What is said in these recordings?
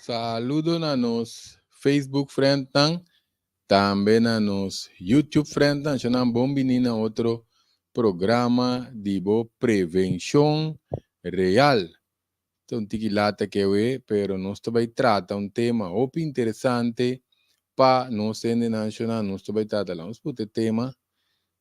Saludo na nos Facebook friendnan, tambe na nos YouTube friendnan. Shonan bon bini na otro programa di bo Prevenshon Real. Ta un tiki lata kewe, pero nos ta bai trata un tema hopi interesante pa nos hendenan. Shonan, nos ta bai trata, laga nos puta e tema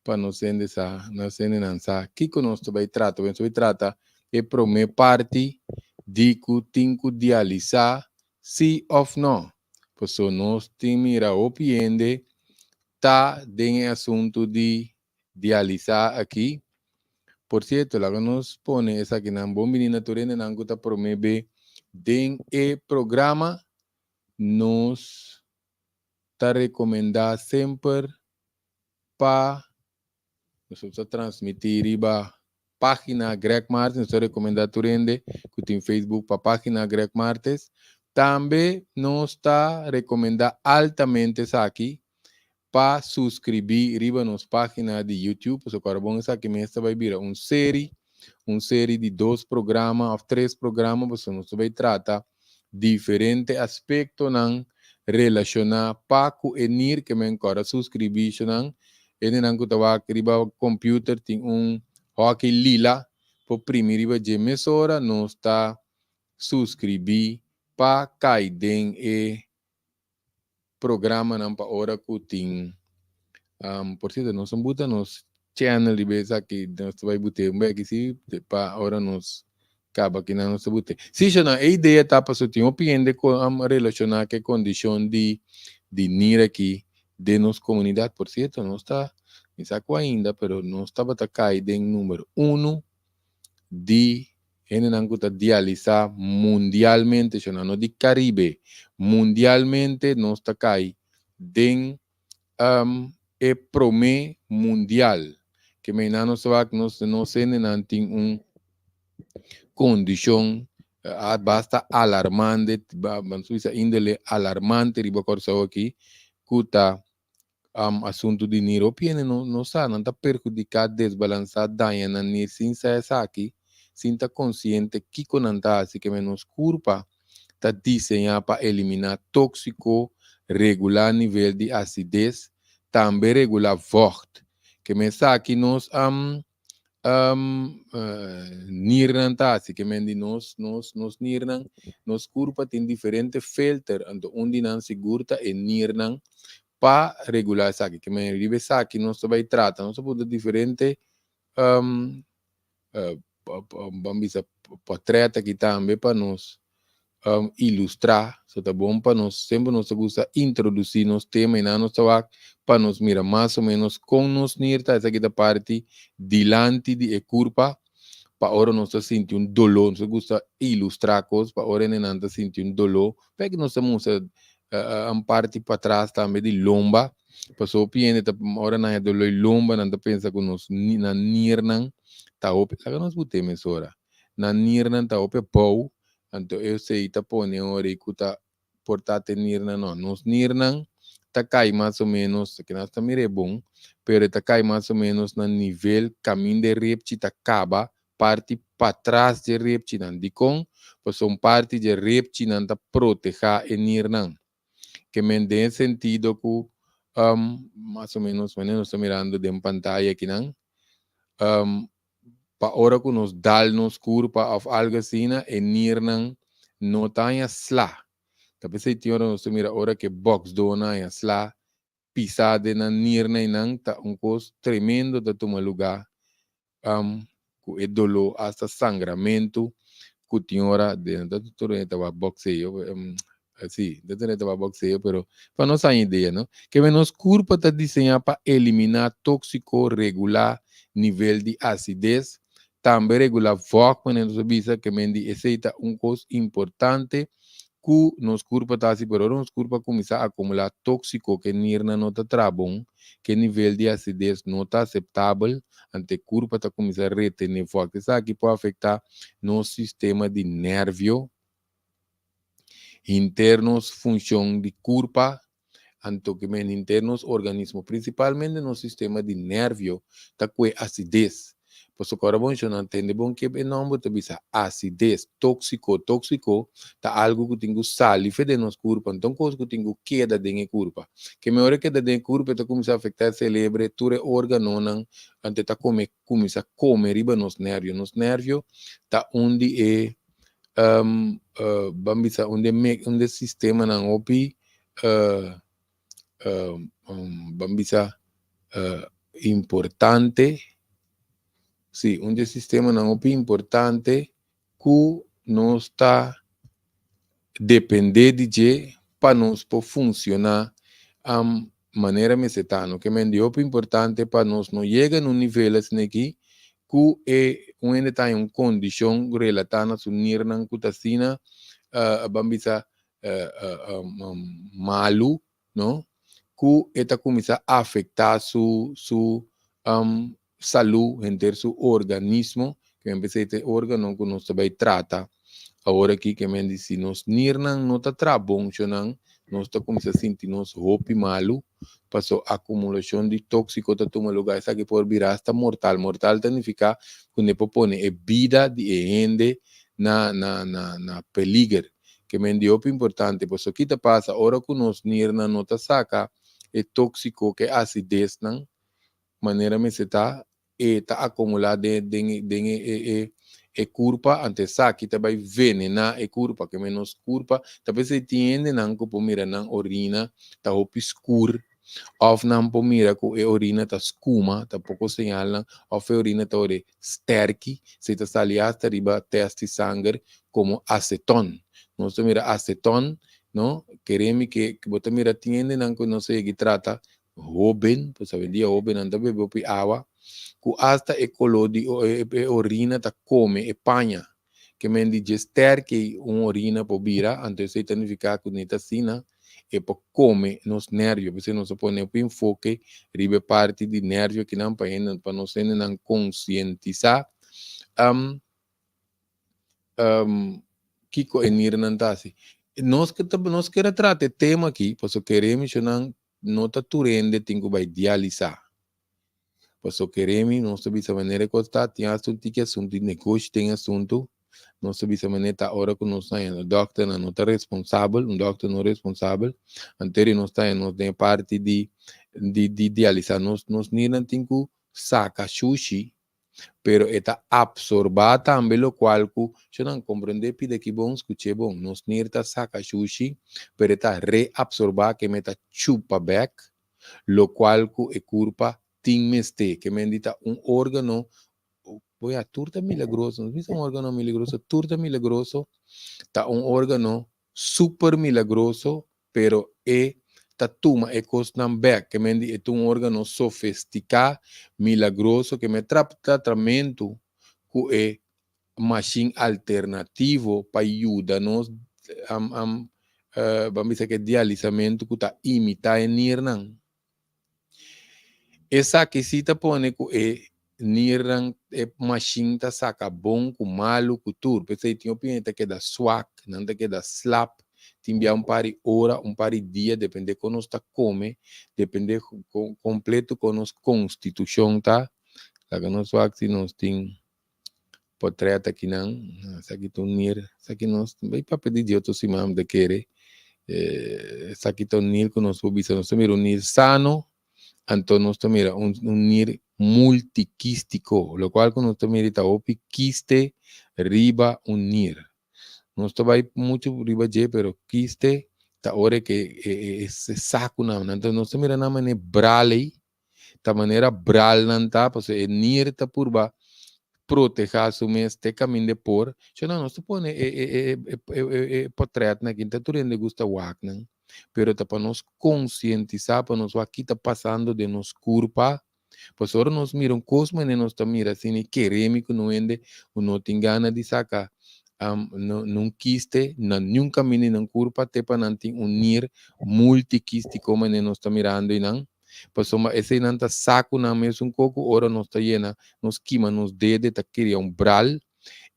pa nos hende sa, nos hendenan sa kiko nos ta bai trata. Nos ta bai trata e promé parti di ku tin ku dialisá si òf nò. Pasobra nos tin mira hopi hende ta den e asuntu di dialisá aki. Por sierto, laga nos pone esakinan bon bini na tur hendenan ku ta promé be den e programa. Nos ta rekomendá semper pa nos ta transmití riba página Greg Martes. Nos ta rekomendá tur hende ku tin Facebook pa página Greg Martes. Tambe nos ta rekomendá altamente esaki pa suskribí riba nos página di YouTube, pasobra ku bon esaki mes ta bai bira un seri, un seri di dos programa òf tres programa, pasobra nos ta bai trata diferente aspektonan relashoná pa ku e nir ke men kòrda suskribishonan. Hendenan ku ta wak riba computer tin un hòki lila por primi riba dje mesora nos ta suskribí pa kai den e programanan pa ora ku tin. Por sierto nos a buta nos channel riba esaki, nos ta bai but'é un beki si pa ora nos kaba kinan nos ta but'é. Si shona e idea ta pasobra tin hopi hende ku a relashoná ku e kondishon di di nir aki den nos komunidat. Por sierto nos ta mi sa ku ainda pero nos tabata kai den number uno di hendenan ku ta dialisá mundialmente, shona no di Karibe, mundialmente nos ta kai den e promé mundial. Ke meinan nos ta wak nos nos hendenan tin un kondishon basta alarmante, ban bisa índole alarmante riba Kòrsou aki ku ta asuntu di nir. Hopi hende no no sa, nan ta perhudiká, desbalansá, daña nan nir sin sa esaki, sin ta konsiente kiko nan ta hasi. Ke men nos kurpa ta diseñá pa eliminá tóksiko, regulá nivel di asides, tambe regulá vògt. Ke men esaki nos nirnan ta hasi, ke men di nos nos nos nirnan, nos kurpa tin diferente filter, anto un di nan sigur ta e nirnan pa regulá esaki. Ke men riba esaki nos ta bai trata, nos ta pone diferente ban bisa portret aki tambe pa nos ilustrá. So ta bon pa nos, semper nos ta gusta introdusí nos tema i nan nos ta wak pa nos mira mas o ménos kon nos nir ta. Esaki ta parti dilanti di e kurpa pa ora nos ta sinti un doló. Nos ta gusta ilustrá kos pa ora hendenan ta sinti un doló. P'e nos ta mustra un parti patras tambe di lomba. Pasobra hopi hende ta ora nan e doló di lomba nan ta pensa ku nos nan nirnan ta hopi, laga nos but'é mesora, nan nirnan ta hopi abou. Anto esei ta pone ora ku ta por ta te nirnan no. Nos nirnan ta kai mas o ménos, ke nos ta mira e bon, pero e ta kai mas o ménos na nivel kaminda e repchi ta kaba, parti patras dje repchinan. Dikon? Pasobra un parti dje repchinan ta protehá e nirnan. Ke men den e sentido ku mas o ménos manera nos ta mirando den pantaya akinan, pa ora ku nos dal nos kurpa òf algu asina e nirnan no ta haña sla. Ta p'esei tin ora nos ta mira ora ku e bòksdónan haña sla pisá den nan nirnan i nan ta un kos tremendo ta tuma lugá ku e doló asta sangramentu ku tin ora den ta tur hende ta wak bòkseo. Si, ta tene ta boxeo, pero pa nos haña idea, no? Ke men nos kurpa ta diseñá pa eliminá tóksiko, regulá nivel di asides, tambe regulá vògt, manera nos a bisa, ke men di esei ta un kos importante ku nos kurpa ta hasi, pero ora nos kurpa kuminsá akumulá tóksiko ke nirnan no ta traha bon, ke nivel di asides no ta aseptabel, ante kurpa ta kuminsá retené vògt. Esaki por afektá nos sistema di nèrvio. Henter nos funshon di kurpa, anto ke men henter nos organismo, prinsipalmente nos sistema di nèrvio, ta kue asides. Pasobra ora bo menshona tende bon ke e nomber ta bisa asides toksiko. Toksiko ta algu ku tin ku sali fe den nos kurpa, no ta un kos ku tin ku keda den e kurpa. Ke mehor e keda den e kurpa e ta kuminsá afektá e selebre, tur e órganonan, anto e ta kome kuminsá kome riba nos nervio. Nos nervio ta un di e ban bisa un di e un di e sistemanan hopi ban bisa importante, si un di e sistemanan hopi importante ku nos ta dependé di dje pa nos por funshoná manera mester ta. No ke men di hopi importante pa nos no yega na un nivel asina aki ku e un hende ta haña un kondishon relatá na su nirnan ku ta asina ban bisa malu, no, ku e ta kuminsá afektá su su salú, henter su organismo, ke men p'esei ta e órgano ku nos ta bai trata awor aki, ke men di si nos nirnan no ta traha bon shonnan, nos ta kuminsá sinti nos hopi malu, paso akumulashon di tóksiko ta tuma lugá, esaki por bira asta mortal. Mortal ta nifiká ku ne por pone e bida di e hende na na na na peliger. Ke men di hopi importante, paso ki ta pasa ora ku nos nirnan no ta saka e tóksiko, ke asidesnan, manera mester ta, e ta akumulá den den den e e e e kurpa, anto esaki ta bai venená e kurpa, ke men nos kurpa ta p'esei tin hendenan ku por mira nan orina ta hopi skur, òf nan por mira ku e orina ta skuma, ta poko señalnan, òf e orina ta ore sterki, esei ta sali asta riba tèst di sanger komo aseton. Nos ta mira aseton, no, keremi ke bo ta mira tin hendenan ku nos a yegi trata Hoben, pues awendia hobennan ta bebe hopi awa, ku asta e koló di e orina ta kome e paña. Ke men di dje sterk ei un orina por bira, anto esei ta nifiká ku ni ta asina e por kome nos nervio. P'esei nos a pone hopi enfoke riba e parti di nervio akinan pa hende, pa nos hendenan konsientisá kiko e nirnan ta hasi. Nos ke ta, nos kier a trata e tema aki, pasobra kere mishonan No ta tur hende tin ku bai dialisá. Paso kere mi, nos ta bisa manera ku ta, tin hasta un tiki asuntu di negoshi den e asuntu. Nos ta bisa manera ta ora ku nos haña no dòkternan no ta responsabel, un dòkter no responsabel, anto nos ta haña nos den e parti di di di dialisá. Nos nos nirnan tin ku saka shushi pero e ta absorbá tambe lokual ku sho nan komprendé pida ki bon skuch'é bon. Nos nir ta saka shushi, pero e ta reabsorbá ke me ta chupa bèk lokual ku e kurpa tin mesté. Ke men di ta un órgano, bo ya tur ta milagroso, nos bisa un órgano milagroso, tur ta milagroso, ta un órgano super milagroso pero e ta tuma e kosnan bek, ke men di e ta un organo sofestiká, milagroso, ke men trap tratramentu ku e mashin alternativo pa yuda nos ban bisa ke dialisamentu ku ta imitá e nirnan. Esaki si ta pone ku e nirnan e mashin ta saka bon ku malu ku tur. P'esei tin hopi hende ta keda swak, nan ta keda slap, tin bia un par di ora, un par di dia, depende kon nos ta kome, depende kompleto kon nos konstitushon ta. Laga nos wak si nos tin Potret akinan, esaki ta un nir, esaki nos bai papia di dje otro siman mi ta kere, esaki ta un nir ku nos por bisa nos ta mira un nir sano, anto nos ta mira un un nir multikístiko, lokual ku nos ta mira ta hopi kiste riba un nir. Nos ta bai muchu riba dje pero kiste ta ora ke e e sakunan, anto nos ta mira nan manera bralei. Ta manera bralnan ta, pasobra e nier ta purba protehá su mes te kaminda e por. Sho nan, nos ta pone e e e e e e potretnan aki, ta tur hende gusta wak nan, pero ta pa nos konsientisá, pa nos wak ki ta pasando den nos kurpa. Pasobra ora nos mira un kos manera nos ta mira asina i keremi ku no hende ku no tin gana di saka nun kiste na niun kaminda di nan kurpa te pa nan tin un nier multikístiko manera nos ta mirando einan. Pasobra eseinan ta sa ku nan mesun koko ora nos ta yena nos kima nos dede ta kria un bral.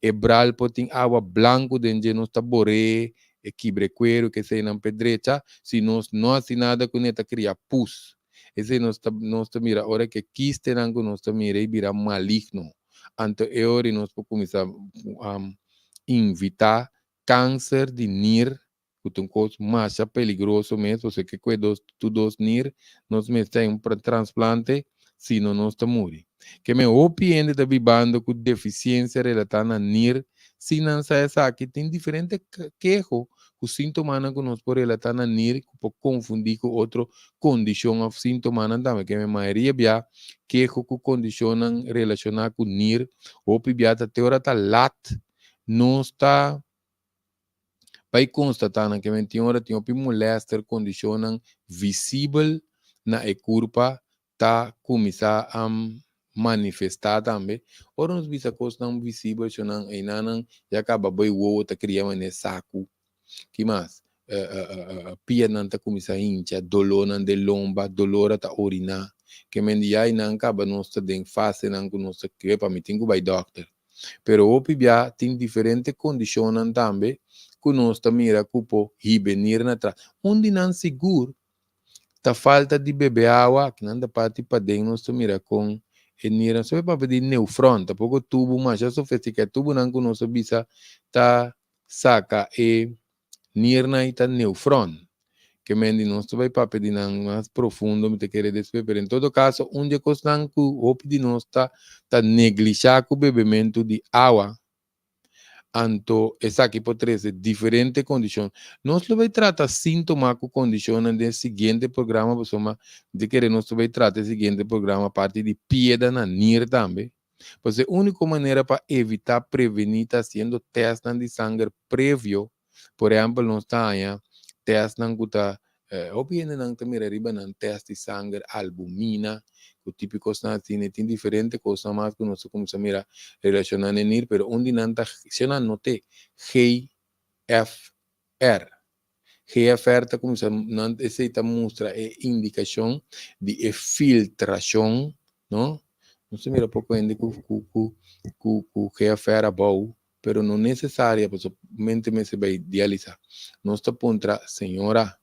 E bral por tin awa blanku den dje nos ta bor'é e kibra e kueru ke eseinan p'e drecha. Si nos no hasi nada kuné ta kria pus. Esei nos ta nos ta mira ora ke kistenan ku nos ta mira ei bira maligno. Anto e ora nos por kuminsá invitá kanser di nir, ku ta un kos masha peligroso mes, pasobra ke ku e dos tur dos nir nos mester haña un transplante, sino nos ta muri. Ke men hopi hende ta bibando ku defisiensia relatá na nir sin nan sa esaki. Tin diferente keho ku síntomanan ku nos por relatá na nir ku por konfundí ku otro kondishon òf síntomanan tambe. Ke men mayoria bia keho ku kondishonnan relashoná ku nir hopi bia ta te ora ta lat nos ta bai konstatá nan. Ke men tin ora tin hopi molèster, kondishonnan visibel na e kurpa ta kuminsá manifestá tambe. Ora nos bisa kosnan visibel, shonnan einanan ya kaba bai wowo ta kria manera saku. Ki mas? Pianan ta kuminsá hincha, dolónan den lomba, doló ora ta oriná. Ke men di ya einan kaba nos ta den fasenan ku nos ta kere pa mi tin ku bai dòkter. Pero hopi bia tin diferente kondishonnan tambe ku nos ta mira ku por hibenir na tras. Un di nan sigur ta falta di bebe awa. Akinan ta parti paden nos ta mira kon e nirnan. So e papia di neufron, tampoko tubu masha sofistika. E tubunan ku nos a bisa ta saka e nirnan ei ta neufron. Ke men di nos ta bai papia di nan mas profundo mi ta kere despues, pero en todo kaso un di e kosnan ku hopi di nos ta ta neglishá ku bebementu di awa. Anto esaki por trese diferente kondishon. Nos lo bai trata síntoma ku kondishonnan den e siguiente programa pasobra mi ta kere nos ta bai trata e siguiente programa parti di pieda na nir tambe. Pasobra e úniko manera pa evitá prevení ta hasiendo tèstnan di sanger previo. Por ehèmpel nos ta haña tèstnan ku ta Hopi hendenan ta mira riba nan tèst di sanger, albumina, ku tipi kosnan asina. E tin diferente kosnan mas ku nos ta kuminsá mira relashoná na e nir, pero un di nan ta, si nan not'é, GFR. GFR ta kuminsá, nan esei ta mustra e indikashon di e filtrashon, no? Nos ta mira poko hende ku ku ku ku ku GFR abou, pero no necesaria pasobra mente mester bay dialisa. Nos ta puntra, Señora,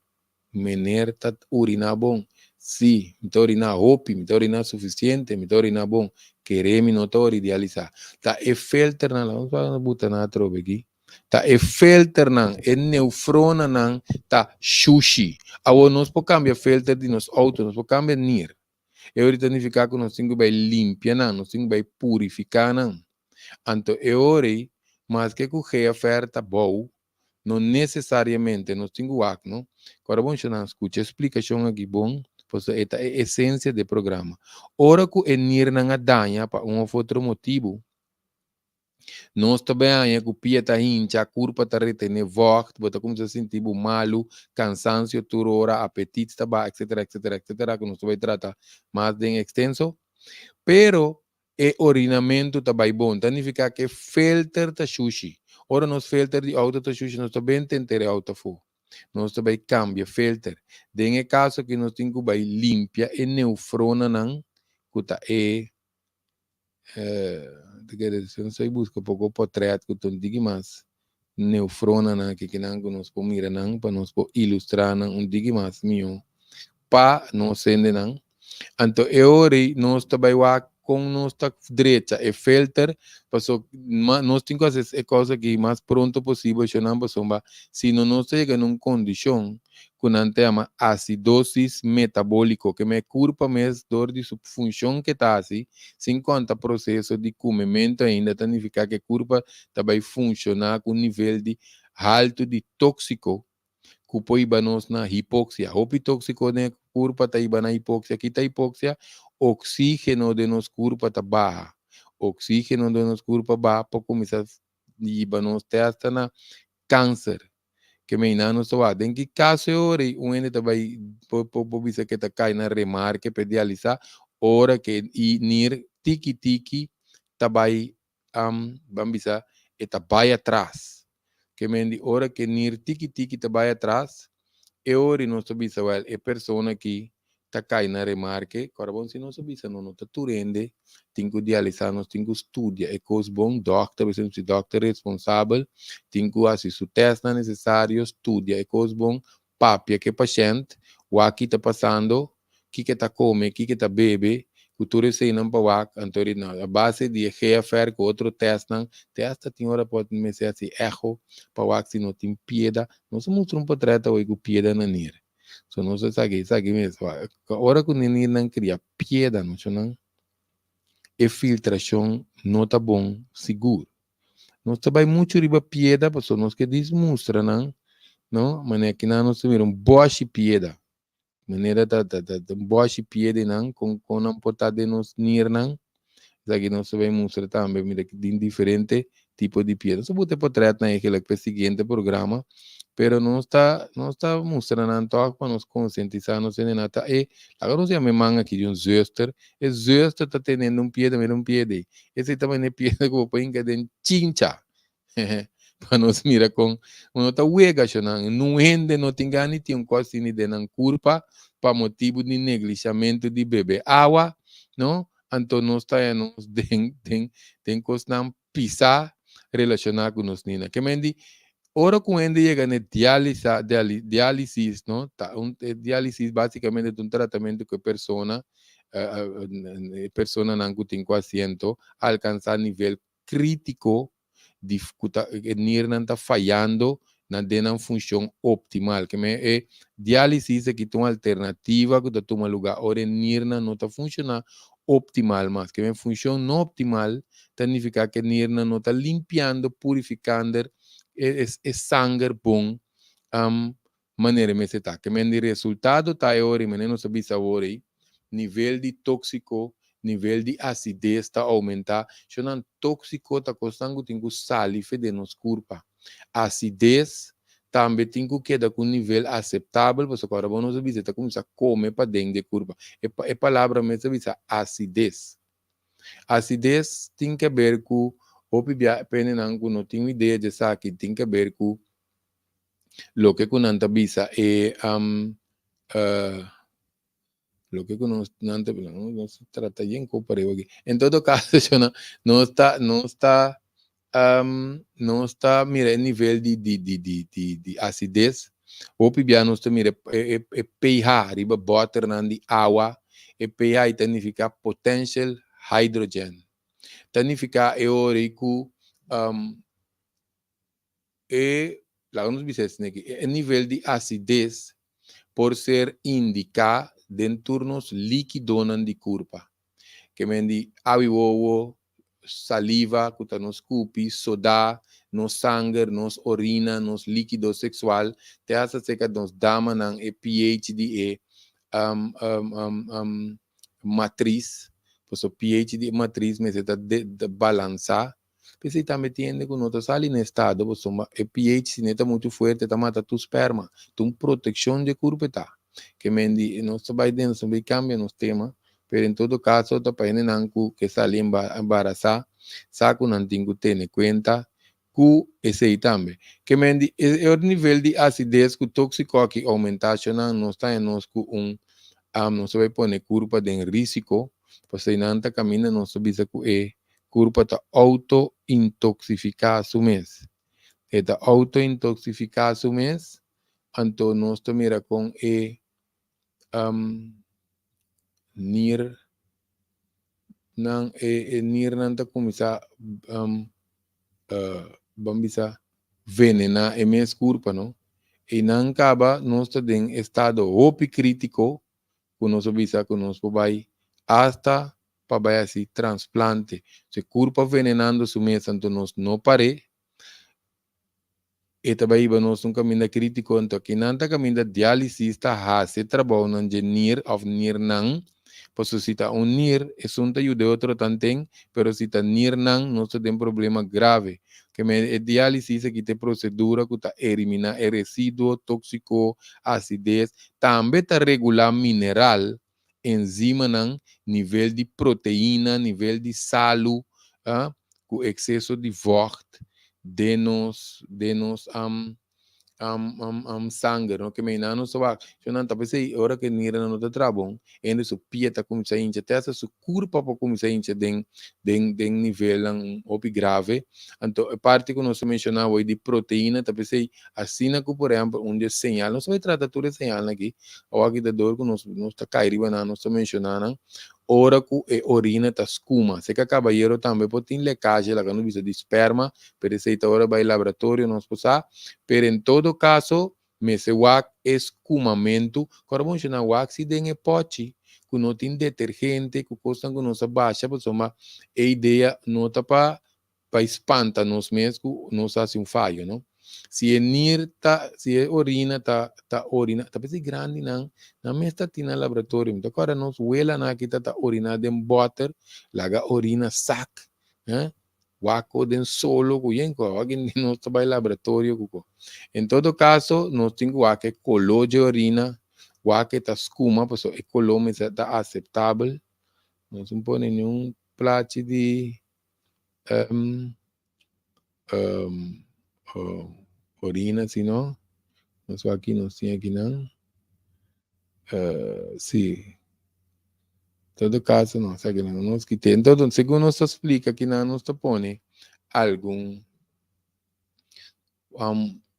meneer ta urina bon? Si, mi ta urina hopi, mi ta urina suficiente, mi ta urina bon. Kere mi no ta ori dialisa. Ta e filternan, laga nos wak buta nan atrobe aki, ta e filternan, e neufronanan ta shushi. Awor nos por cambia filter di nos auto, nos por cambia nir. E ori ta nifica cu nos tin cu bay limpia nan, nos tin cu bay purifica nan. Anto e ora ei, maske ku GFR ta bou, no nesesariamente nos tin ku wak, no. Kòrda bon shonnan, skucha e splikashon aki bon, pasobra e ta e esensia di e programa. Ora ku e nirnan a daña pa un òf otro motibu, nos ta bai haña ku pia ta hincha, kurpa ta retené vògt, bo ta kuminsá sinti bo malu, kansansio tur ora, apetit ta baha, etsetera, etsetera, etsetera, ku nos ta bai trata mas den ekstenso. Pero E orinamentu ta bai bon, ta nifiká ku e filter ta shushi. Ora nos filter di outo ta shushi, nos ta benta henter e outo afó. Nos ta bai kambia filter. Den e kaso aki nos tin ku bai limpia e neufronanan ku ta e ta kere si nos bai buska poko potrèt ku ta un tiki mas neufronanan aki kinan ku nos por mira nan pa nos por ilustrá nan un tiki mas mihó pa nos hendenan. Anto e ora ei nos ta bai wak kon nos ta drecha e filter, paso nos tin ku hasi e kos aki mas pronto posibel shonnan pasobra si no nos ta yega na un kondishon ku nan ta yama asidosis metaboliko, ke men e kurpa mes dor di su funshon ke ta hasi sin konta proseso di kumementu ainda ta nifiká ku e kurpa ta bai funshoná ku un nivel di haltu di tóksiko ku por hiba nos na hipoksia. Hopi tóksiko den e kurpa ta hiba na hipoksia. Ki ta hipoksia? Oksígeno den nos kurpa ta baha. Oksígeno den nos kurpa baha por kuminsá hiba nos te asta na kanser. Ke mei nan nos ta wak. Den ki kaso e ora ei un hende ta bai por por bisa ke ta kai na remarke pa e dialisá ora ke e nir tiki tiki ta bai ban bisa e ta bai atras. Ke men di ora ke nir tiki tiki ta bai atras, e ora nos ta bisa wèl e persona aki ta kai na remarke. Kòrda bon si nos a bisa no no ta tur hende tin ku dialisá, nos tin ku studia e kos bon, dòkter, por esemplo si dòkter responsabel tin ku hasi su tèstnan nesesario, studia e kos bon, papia ku e pashènt, wak ki ta pasando, kiko e ta kome, kiko e ta bebe. Ku tur eseinan pa wak, anto ri na a base di e GFR ku otro tèstnan, te asta tin ora por mester hasi echo pa wak si no tin pieda. Nos a mustra un potrèt awor ku pieda na nir. So nos a saki esaki mes. Ora ku nirnan kria pieda, no nan e filtrashon no ta bon sigur. Nos ta bai muchu riba pieda pasobra nos ke dis mustra nan, no, manera kinan nos ta mira un bòshi pieda. Manera ta ta ta ta bòshi pieda nan kon kon nan por ta den nos nirnan. Esaki nos ta bai mustra tambe mira ki tin diferente tipo di pieda. Nos a buta e potrètnan eigenlijk pa e siguiente programa, pero nos ta nos ta mustra nan tòg pa nos konsientisá nos hende nan ta e laga nos yama e man aki di un zuster, e zuster ta tenendo un pieda mira un pieda ei. Esei ta manera e pieda ku bo por hinka den chincha pa nos mira kon uno ta wega shonan. Nun hende no tin gana di tin un kos asina den nan kurpa pa motibu di neglishamentu di bebe awa, no? Anto nos ta haña nos den den den kosnan pisá relashoná ku nos nina. Ke men di ora ku un hende yega na e dialisa dialisis, no? Ta un e dialisis basikamente ta un tratamentu ku e persona e personanan ku tin ku asiento alkansá nivel krítiko di ku ta e nirnan ta fayando na den nan funshon optimal. Ke men e diálisis aki ta un alternativa ku ta tuma lugá ora e nirnan no ta funshoná optimal mas. Ke men funshon no optimal ta nifiká ku e nirnan no ta limpiando, purifikando e e sanger bon manera e mester ta. Ke men di resultado ta e ora ei, manera nos a bisa awor ei, nivel di tóksiko, nivel di asides ta oumentá. Shonnan tóksiko ta kosnan ku tin ku sali fe den nos kurpa. Asides tambe tin ku keda ku un nivel aseptabel, pasobra ora bo nos a bisa e ta kuminsá kome paden di e kurpa. E e palabra mes ta bisa asides. Asides tin ke ber ku hopi bia pendenan ku no tin un idea di esaki tin ke ber ku loke ku nan ta bisa e loke ku nos nan ta bisa nos ta trata yen ku pareu aki en todo kaso shona nos ta nos ta nos ta mira e nivel di di di di di di asides hopi bia nos ta mira e e e pH riba bòternan di awa e pH ta nifiká potential hydrogen ta nifiká e ora ei ku E, laga nos bisa esaki aki, e nivel di asides por ser indiká den tur nos líkidonan di kurpa. Ke men di awi wowo, saliva ku ta nos kupi, sodá, nos sanger, nos orina, nos líkido seksual, te hasta seka nos damanan e pH di e matris, pasobra pH di e matris mester ta balansá. P'esei tambe tin hende ku no ta sali na estado pasobra e pH si no ta muchu fuerte ta mata tur sperma. Ta un protekshon di e kurpo e ta. Ke men di nos ta bai den nos ta bai kambia nos tema pero en todo kaso ta pa hendenan ku ke sali embarasá sa ku nan tin ku tene kuenta ku esei tambe. Ke men di e nivel di asides ku tóksiko aki oumentá shonnan nos ta haña nos ku un nos ta bai pone kurpa den risiko pasobra nan ta kaminda nos ta bisa ku e Kurpa ta outo-intoksifiká su mes. E ta outo-intoksifiká su mes, anto nos ta mira kon e nir nan e e nirnan ta kuminsá ban bisa venená e mes kurpa no. Einan kaba nos ta den estado hopi krítiko ku nos a bisa ku nos por bai asta pa bai hasi transplante. Si e kurpa venenando su mes anto nos no par'é, e ta bai hiba nos un kaminda krítiko. Anto akinan ta kaminda diálisis ta hasi e trabounan dje nir òf nirnan, pasobra si ta un nir esun ta yuda e otro tanten, pero si ta nirnan nos ta den problema grave. Ke men e diálisis aki ta e prosedura ku ta eliminá e residuo tóksiko, asides, tambe ta regulá mineral enzimanan, nivel di proteina, nivel di salu, ku ekseso di vògt den nos den nos sanger, no? Ke mei nan nos ta wak, so nan ta p'esei ora ku e niranan no ta traha bon, hende su pia ta kuminsá hincha, te hasta su kurpa por kuminsá hincha den den den nivelnan hopi grave. Anto e parti ku nos a menshoná awor di proteina ta p'esei Asina ku, por ehèmpel, un di e señal, nos ta bai trata tur e señalnan aki, awor aki ta dor ku nos nos ta kai riba nan, nos ta menshoná nan. Ora ku e orina ta skuma. Seka kabayero tambe por tin lekaje, laga nos bisa di sperma, pero esei ta ora bai laboratorio nos por sa. Pero en todo kaso mester wak e skumamentu. Kòrda bo menshoná wak si den e pòchi ku no tin detergente, ku kosnan ku nos a basha pasobra e idea no ta pa bai spanta nos mes ku nos a hasi un fayo, no. Si e nir ta, si e orina ta ta orina, ta p'esei grandinan nan mes ta tin na laboratorio. Mi ta kòrda nos welanan aki ta ta oriná den bòter, laga orina sak, eh, wak den solo ku yen ku awor nos ta bai laboratorio ku ko. En todo kaso nos tin ku wak e koló dje orina, wak e ta skuma pasobra e koló mester ta aseptabel. Nos no pone niun plachi di orina si no. Nos wak aki nos tin akinan. Si. Todo kaso no, esaki nan nos kite. Entonces, segun nos ta splika kinan nos ta pone algun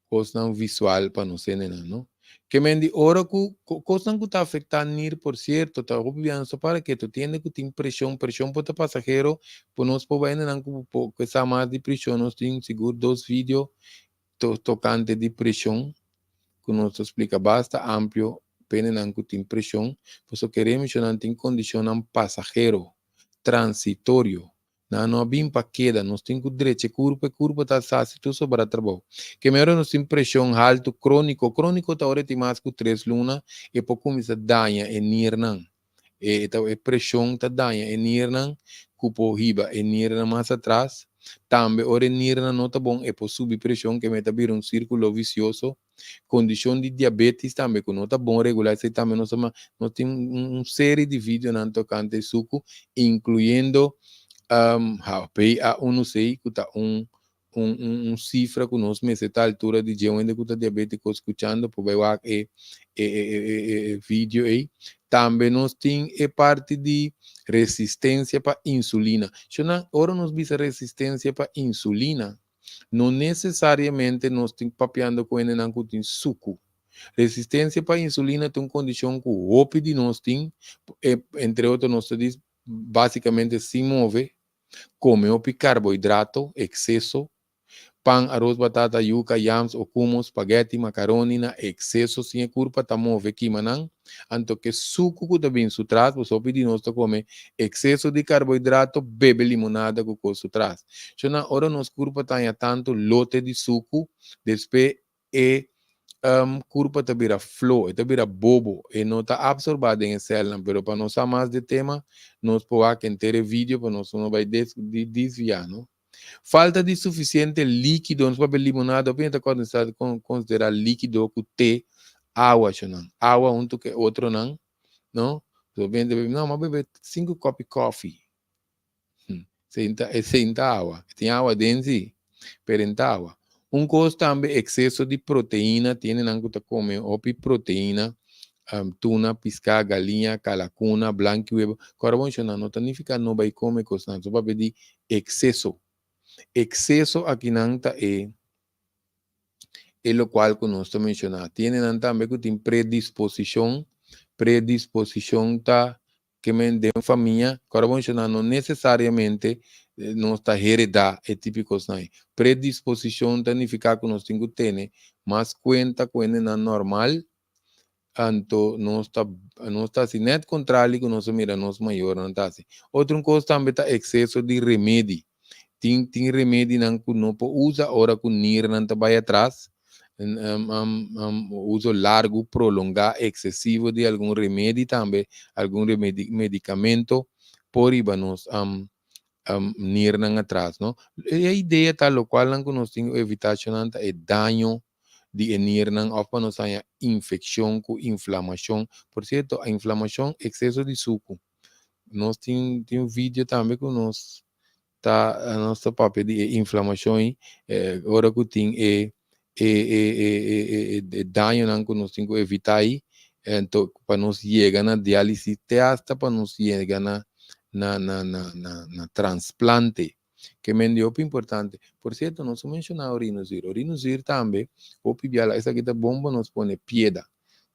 kosnan visual pa nos hendenan, no? Ke men di ora ku kosnan ku ta afektá nir, por sierto, ta hopi biaha nos ta para ketu. Tin hende ku tin preshon, preshon por ta pasahero, por nos por bai hendenan ku por ku sa mas di preshon, nos tin sigur dos video tokante di preshon ku nos ta splika basta amplio pa hendenan ku tin preshon, pasobra kere mishonnan tin kondishonnan pasahero, transitorio. Nan no a bin pa keda. Nos tin ku drecha e kurpa, e kurpa ta hasi tur sobra trabou. Ke mero nos tin preshon haltu króniko. Króniko ta ora e tin mas ku tres luna, e por kuminsá daña e nirnan. E ta e preshon ta daña e nirnan ku por hiba e nirnan mas atras. Tambe ora e nirnan no ta bon e por subi preshon ke me ta bira un sírkulo visioso. Kondishon di diabetis tambe ku no ta bon regulá esei tambe nos ta nos tin un seri di videonan tokante e suku inkluyendo HbA1c ku ta un un sifra ku nos mester ta altura di dje. Un hende ku ta diabétiko skuchando por bai wak e e video ei. Tambe nos tin e parti di resistensia pa insulina. Shona, ora nos bisa resistensia pa insulina, no nesesariamente nos tin papiando ku hendenan ku tin suku. Resistensia pa insulina ta un kondishon ku hopi di nos tin, entre otro nos ta di básikamente sin move, kome hopi karbohidrato, ekseso, pan, aros, batata, yuka, yams, okumo, spaghetti, makaroni na ekseso sin e kurpa ta move kima nan, anto ke suku ku ta bin su tras, pasobra hopi di nos ta kome ekseso di karbohidrato, bebe limonada ku kos su tras. Shona, ora nos kurpa ta haña tantu lote di suku, despues e kurpa ta bira flo, e ta bira bobo, e no ta absorbá den e sèlnan. Pero pa nos sa mas di e tema, nos por wak henter e video pa nos no bai desviá, no? Falta di sufisiente líkido, nos papia limonada, hopi hende ta konsiderá líkido ku te, awa, shonnan. Awa huntu ku e otronan, no? Hopi hende ta no, mi a bebe sinku kòpi kòfi. Esei ta awa. Tin awa den si, pero en ta awa. Un kos tambe ekseso di proteina, tin hendenan ku ta kome hopi proteina, tuna, piská, galiña, kalakuna, blanki webo. Kòrda bon shona, no ta nifiká no bai kome kosnan, so papia di ekseso. Ekseso akinan ta e e lokual ku nos ta menshoná. Tin hendenan tambe ku tin predisposishon, predisposishon ta Ke men den famia, ku ora bo menshoná no nesesariamente nos ta heredá e tipo kosnan ei. Predisposishon ta nifiká ku nos tin ku tene mas kuenta ku hendenan normal, anto nos ta nos ta hasi nèt kontrali ku nos a mira nos mayornan ta hasi. Otro un kos tambe ta ekseso di remedi. Tin tin remedinan ku no por usa ora ku nirnan ta bai atras. Uso largu, prolongá, eksesivo di algun remedi tambe, algun remedi medikamento por riba nos nirnan atras, no. E idea ta lokualnan ku nos tin ku evitá shonnan ta e daño di e nirnan òf pa nos haña infekshon ku inflamashon. Por sierto, inflamashon, ekseso di suku. Nos tin tin un video tambe ku nos ta nos ta papia di e inflamashon ei ora ku tin e e e e e e dañonan ku nos tin ku evitá ei anto pa nos yega na diálisis te asta pa nos yega na na na na na na transplante ke men di hopi importante. Por sierto nos a menshoná orinozuur, orinozuur tambe hopi biaha esaki ta bon pa nos pone pieda.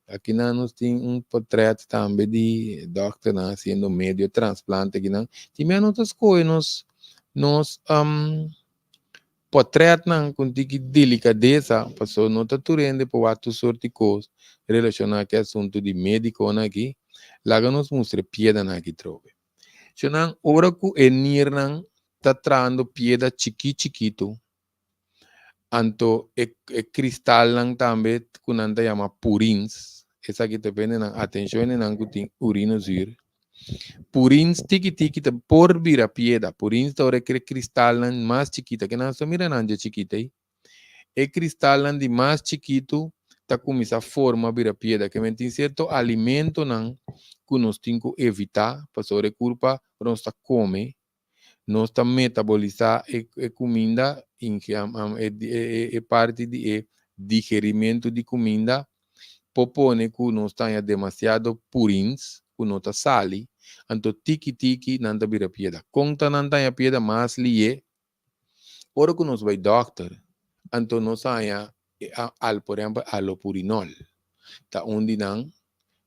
Akinan nos tin un portret tambe di dokternan haciendo medio transplante akinan. Tin bia nos ta scoge nos nos portretnan cu un tiki delicadeza pasobra no ta tur hende por wak tur soort di cos relaciona cu e asunto di mediconan aki. Laga nos mustra e piedanan aki trobe. Shonan, ora cu e nirnan ta trahando pieda chiki chikito, Anto e e kristalnan tambe ku nan ta yama purins, esaki ta pende nan atenshon e nan ku tin urinozuur. Purins tiki tiki ta por bira pieda. Purins ta ora e kre kristalnan mas chikito, ke nan so mira nan dje chikito ei. E kristalnan di mas chikitu ta kuminsá forma bira pieda. Ke men tin sierto alimentonan ku nos tin ku evitá pasobra e kurpa ora nos ta kome Nos ta metabolisá e e kuminda, e parti di e digerimentu di kuminda por pone ku nos ta haña demasiado purins ku no ta sali, anto tiki tiki nan ta bira pieda. Kon ta nan ta haña pieda mas lié? Ora ku nos bai dòkter, anto nos haña al por ehèmpel alopurinol ta un di nan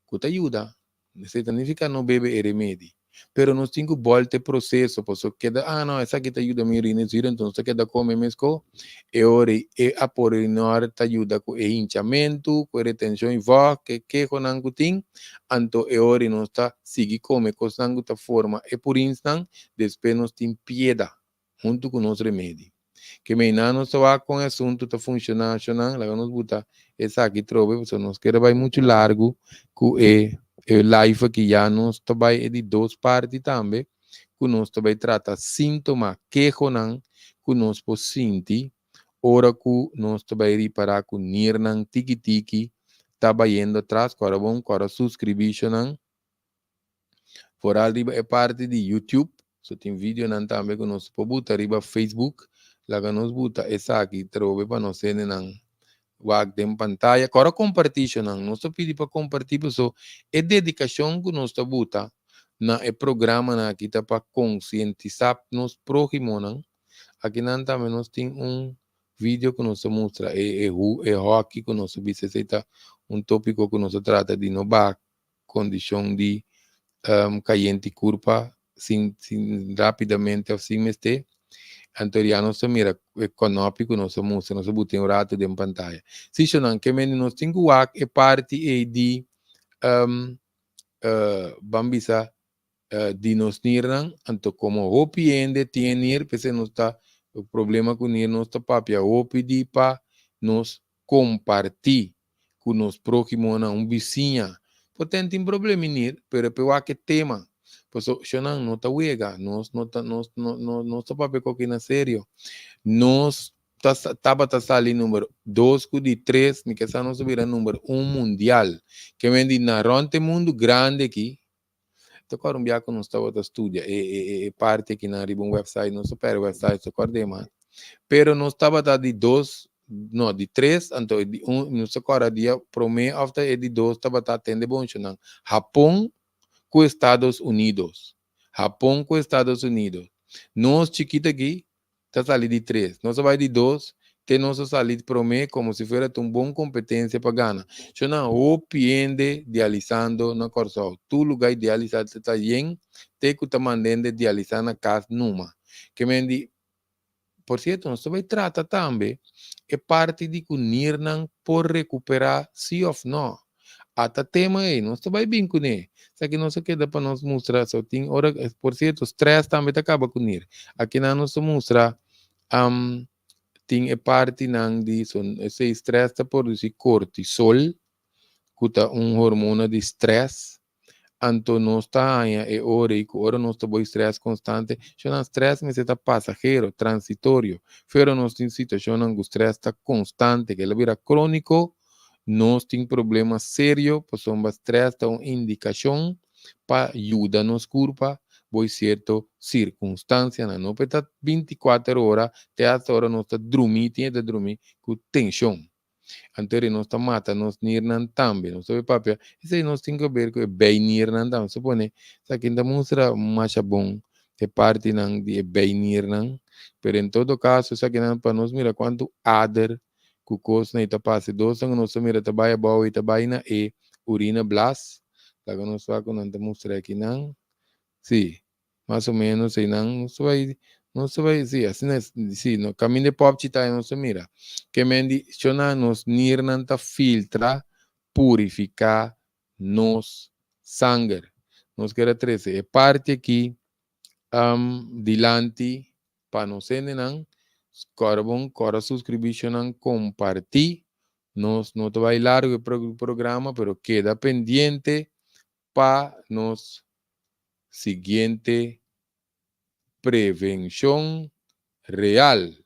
ku ta yuda. Esei ta nifiká no bebe e remedi. Pero nos tin ku bòlta e proseso pasobra keda ah no esaki ta yuda mi orina zuur enton nos ta keda kome meskó. E ora ei e aporinor ta yuda ku e hinchamentu, ku e retenshon i vògt, ku e kehonan ku tin. Anto e ora ei nos ta sigui kome kosnan ku ta forma e purinsnan, despues nos tin pieda huntu ku nos remedi. Ke meinan nos ta wak kon e asuntu ta funshoná shonan, laga nos buta esaki trobe pasobra nos kere bai muchu largu ku e e live aki ya nos ta bai e di dos parti tambe ku nos ta bai trata síntoma, kehonan ku nos por sinti ora ku nos ta bai ripará ku nirnan tiki tiki ta bayendo atras. Kòrda bon, kòrda suskribí shonan. Foral riba e parti di YouTube, so tin videonan tambe ku nos por buta riba Facebook. Laga nos buta esaki trobe pa nos hendenan wak den pantaya. Kòrda kompartí shonan, nos ta pidi pa kompartí paso e dedikashon ku nos ta buta na e programanan aki ta pa konsientisá nos próhimonan. Akinan tambe nos tin un video ku nos ta mustra e e e hòki ku nos ta bisa esei ta un tópiko ku nos ta trata di no baha kondishon di kayente kurpa sin sin rápidamente òf sin mester. Anto ya nos ta mira e kònòpi ku nos a mustra, nos a buta un ratu den pantaya. Si shonnan, ke mende nos tin ku wak e parti ei di ban bisa di nos nirnan, anto komo hopi hende tin e nir, p'esei nos ta problema ku nir nos ta papia hopi di pa nos kompartí ku nos próhimonan, un bisiña por ten tin problema i nir, pero e por wak e tema, pasobra shonnan no ta wega, nos no ta nos no no nos ta papia koki na serio, nos ta tabata sali number dos ku di tres, mi ke sa nos a bira number un mundial, ke men di na rònt e mundu grandi aki, Ta kòrda un bia ku nos tabata studia e e e parti akinan riba un website, nos a pèrdè website so kòrd'é mas. Pero nos tabata di dos, no, di tres, anto e di un, nos ta kòrda dia promé òf ta e di dos tabata atende bonshonan, Hapon ku Estados Unidos, Hapon ku Estados Unidos. Nos chikit aki ta sali di tres. Nos a bai di dos te nos a sali promé komo si fuera ta un bon kompetensia pa gana. Shonnan hopi hende dialisando na Kòrsou. Tur lugá di dialisa ta yen te ku ta manda hende dialisá na kas numa. Ke men di, por sierto nos ta bai trata tambe e parti di ku nirnan por rekuperá si òf nò. Ata tema ei, nos ta bai bin kuné. Esaki nos a keda pa nos mustra, so tin ora, por sierto, stress tambe ta kaba ku nir. Akinan nos ta mustra, tin e partinan di, so esei stress ta produsi kortisol, ku ta un hormona di stress. Anto nos ta haña e ora ei ku ora nos ta boi stress konstante, shonnan stress mester ta pasahero, transitorio. Pero nos tin situashonnan ku stress ta konstante, ke el a bira króniko, nos tin problema serio pasobra stress ta un indikashon pa yuda nos kurpa boi sierto sirkunstansianan. No por ta 24 ora te hasta ora nos ta drumí, tin e ta drumí ku tenshon. Anto eri nos ta mata nos nirnan tambe. Nos ta bay papia, esey nos tin que ver cu e bijniernan tambe. Supone, esaki ta mustra masha bon e partinan di e bijniernan, pero en todo caso esakinan pa nos mira cuanto ader cu cosnan y ta pasa. E dosnan cu nos ta mira ta bay abao y ta bay na e urine blaas. Laga nos wak ku nan ta mustra akinan. Sí, mas o menos einan nos ta bai, nos ta bai, sí, asina, sí, no, kaminda e pòpchi ta nos ta mira. Ke men di, shona nos nirnan ta filtra, purifiká nos sanger. Nos kier a trese e parti aki dilanti pa nos hendenan. Kòrda bon, kòrda suskribí shonnan, kompartí. Nos no ta bai largu e programa, pero keda pendiente pa nos siguiente Prevenshon Real.